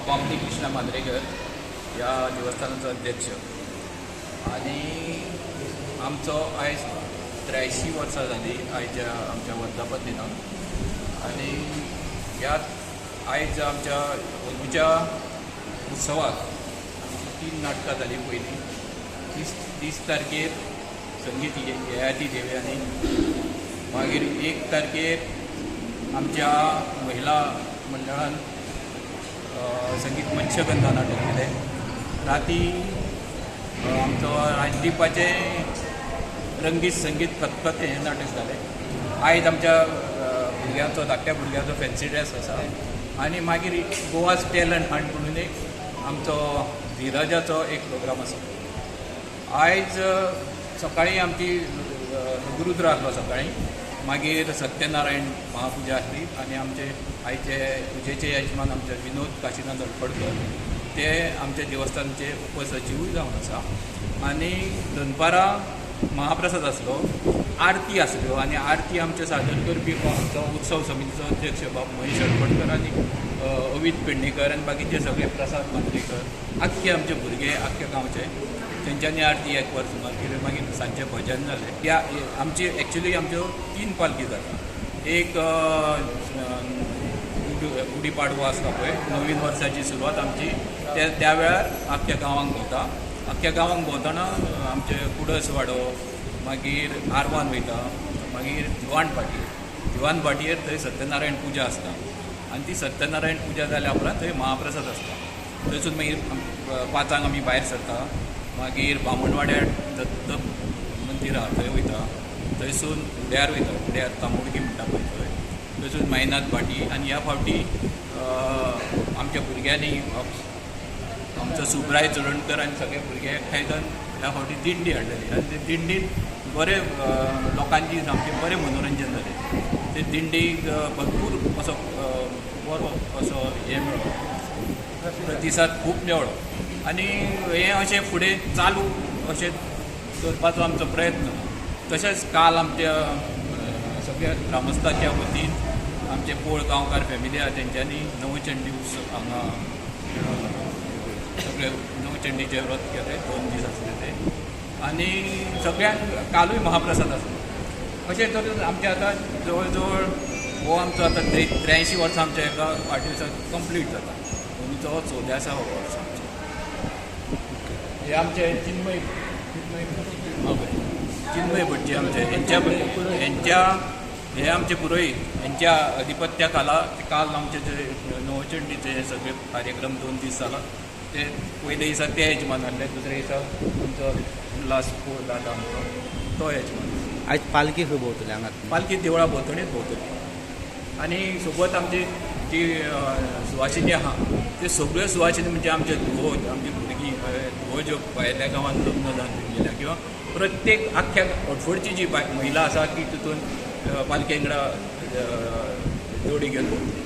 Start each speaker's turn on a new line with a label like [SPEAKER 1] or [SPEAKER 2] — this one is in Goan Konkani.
[SPEAKER 1] बामणी कृष्णा मांद्रेकर ह्या देवस्थानाचो अध्यक्ष आनी आमचो आयज 83 वर्सां जाली आयच्या आमच्या वर्धापन दिनाक. आनी ह्या आयज आमच्या अंदूच्या उत्सवाक आमची 3 नाटकां जालीं. पयलीं 30 तारखेर संगीत ययाती देवयानी, मागीर 1 तारखेर आमच्या महिला मंडळान संगीत मत्स्यगंधा नाटक केलें. राती आमचो राजदीपाचें रंगीत संगीत खतखतें हें नाटक जालें. आयज आमच्या भुरग्यांचो, धाकट्या भुरग्यांचो फॅन्सी ड्रेस आसा. आनी मागीर गोवाज टॅलंट हंट म्हणून एक आमचो धीरजाचो एक प्रोग्राम आसा. आयज सकाळीं आमची लघुरुद्र आसलो सकाळीं, मागीर सत्यनारायण महापुजा आसली आनी आमचे आयचे पुजेचे यजमान आमचे विनोद काशीनाथ हडफडकर, ते आमच्या देवस्थानचे उपसचिवूय जावन आसा. आनी दनपारां महाप्रसाद आसलो, आरती आसल्यो आनी आरती आमचे सादर करपी आमचो उत्सव समितीचो अध्यक्ष बाब महेश हडफडकर आनी अवित पेडणेकर आनी बाकीचे सगळे प्रसाद मांद्रेकर, आख्खे आमचे भुरगे आख्खे गांवचे, तेंच्यांनी आरती 1 वर सुमार केली. मागीर सांजचें भजन जालें. ह्या आमची एक्चुली आमच्यो 3 पालखी जाता. एक गुडी पाडवो आसता पळय, नवीन वर्साची सुरवात आमची त्या वेळार आख्ख्या गांवांक भोंवता. आख्ख्या गांवांक भोंवतना आमचे कुडस वाडो, मागीर आरवान वयता, मागीर दिवाण भाटयेर, दिवाण भाटयेर थंय सत्यनारायण पुजा आसता आनी ती सत्यनारायण पुजा जाल्या उपरांत थंय महाप्रसाद आसता. थंयसून मागीर 5 आमी भायर सरता, मागीर बामणवाड्यार दत्त मंदिर आहा थंय वयता, थंयसून उड्यार वयता, उड्यार तांबुडकी म्हणटा पळय थंय, थंयसून मायनाथ भाटी. आनी ह्या फावटी आमच्या भुरग्यांनी आमचो सुब्राय चोडणकर आनी सगळे भुरगे एकठांय जावन ह्या फावटी दिंडी हाडलेली आनी ते दिंडीन बरें लोकांची सामकें बरें मनोरंजन जालें. ते दिंडीक भरपूर असो बरो असो हें मेळ्ळो, प्रतिसाद खूब मेळ्ळो. आनी हें अशें फुडें चालू अशें दवरपाचो आमचो प्रयत्न. तशेंच काल आमच्या सगळ्या ग्रामस्थाच्या वतीन आमचे पोळ गांवकार फॅमिली आहा तेंच्यांनी नवचंडी उत्सव हांगा सगळे नवचंडीचें व्रत केलें, 2 दीस आसले ते. आनी सगळ्यांक कालूय महाप्रसाद आसलो. अशें तरेन आमचें आतां जवळ जवळ हो आमचो आतां 83 वर्सां आमच्या एका वाडदिवसाक कंप्लीट जाता. अंदूचो 14 वर्स आमचें. हे आमचे चिन्मय चिन्मय भटजी आमचे हेंच्या हे आमचे पुरोहीत हेंच्या अधिपत्या खाला काल आमचे जे नवचंडीचे हे सगळे कार्यक्रम 2 दीस जाला. ते पयले दिसा ते यजमान आहले, दुसरे दिसा आमचो उल्हास पोळ दादा आमचो तो यजमान.
[SPEAKER 2] आयज पालखी खंय भोंवतली हांगा?
[SPEAKER 1] पालखी देवळा भोंवतणीच भोंवतली. आनी सोबत आमची जी सुवासिनी आहा ते सगळ्यो सुवासिनी म्हणजे आमचे धुवो, आमची भुरगीं, धुवो ज्यो भायल्या गांवांत लग्न जावन गेल्या किंवा प्रत्येक आख्ख्या हडफडची जी महिला आसा ती तितून पालखे वांगडा जोडी घेवन भोंवतली.